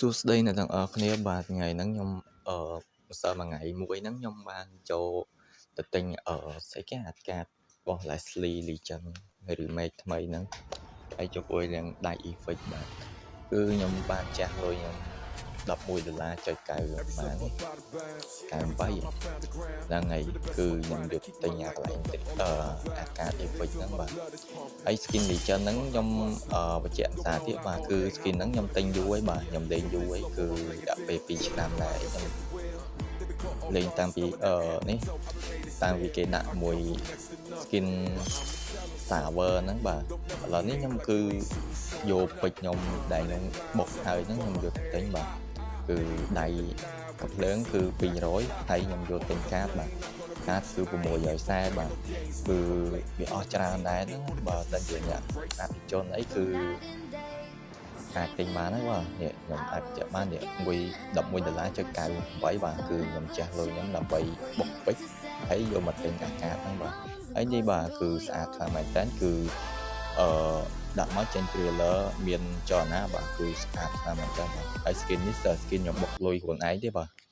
សួស្តីអ្នកទាំងអស់គ្នាបាទថ្ងៃហ្នឹងខ្ញុំអឺម្សិលមួយថ្ងៃមួយហ្នឹងខ្ញុំបានចូលទៅទិញអឺស្អីគេអាកាតរបស់ Lesley Legend remake ថ្មីហ្នឹងហើយជាមួយនឹងដៃ effect បាទគឺខ្ញុំបានចាស់លុយខ្ញុំ11ដុល្លារចុច9បាន98ហ្នឹងហើយគឺខ្ញុំយកទិញអាកន្លែងអឺអាកាត effect ហ្នឹងបាទហើយ skin Legend ហ្នឹងខ្ញុំអឺបញ្ជាក់សារទៀតបាទគឺ skin ហ្នឹងខ្ញុំទិញយូរហើយបាទខ្ញុំលេងយូរហើយគឺដាក់ពេល2ឆ្នាំដែរខ្ញុំលេងតាំងពីអឺនេះតាំងពីគេដាក់មួយ skin server ហ្នឹងបាទឥឡូវនេះខ្ញុំគឺយកពេជ្រខ្ញុំដែលខ្ញុំបុកហើយហ្នឹងខ្ញុំយកទៅទិញបាទគឺដៃកាំភ្លើងគឺ200ហើយខ្ញុំយកទិញកាតបាទកាតគឺ640បាទគឺវាអស់ច្រើនដែរហ្នឹងបើតែជាអ្នកអភិជនអីគឺអាចទិញបានហើយបាទនេះខ្ញុំអាចបញ្ជាក់បាននេះមួយ11ដុល្លារចុច98បាទគឺខ្ញុំចាស់លុយខ្ញុំដើម្បីបុកពេជ្រហើយយកមកទិញអាកាតហ្នឹងបាទហើយនេះបាទគឺស្អាតខ្លាំងមែនតើគឺអឺដាក់មកចេញ trailer មានចលនាបាទគឺស្អាតខ្លាំងមែនតើបាទហើយ skin នេះ skin ខ្ញុំបុកលុយខ្លួនឯងទេបាទ។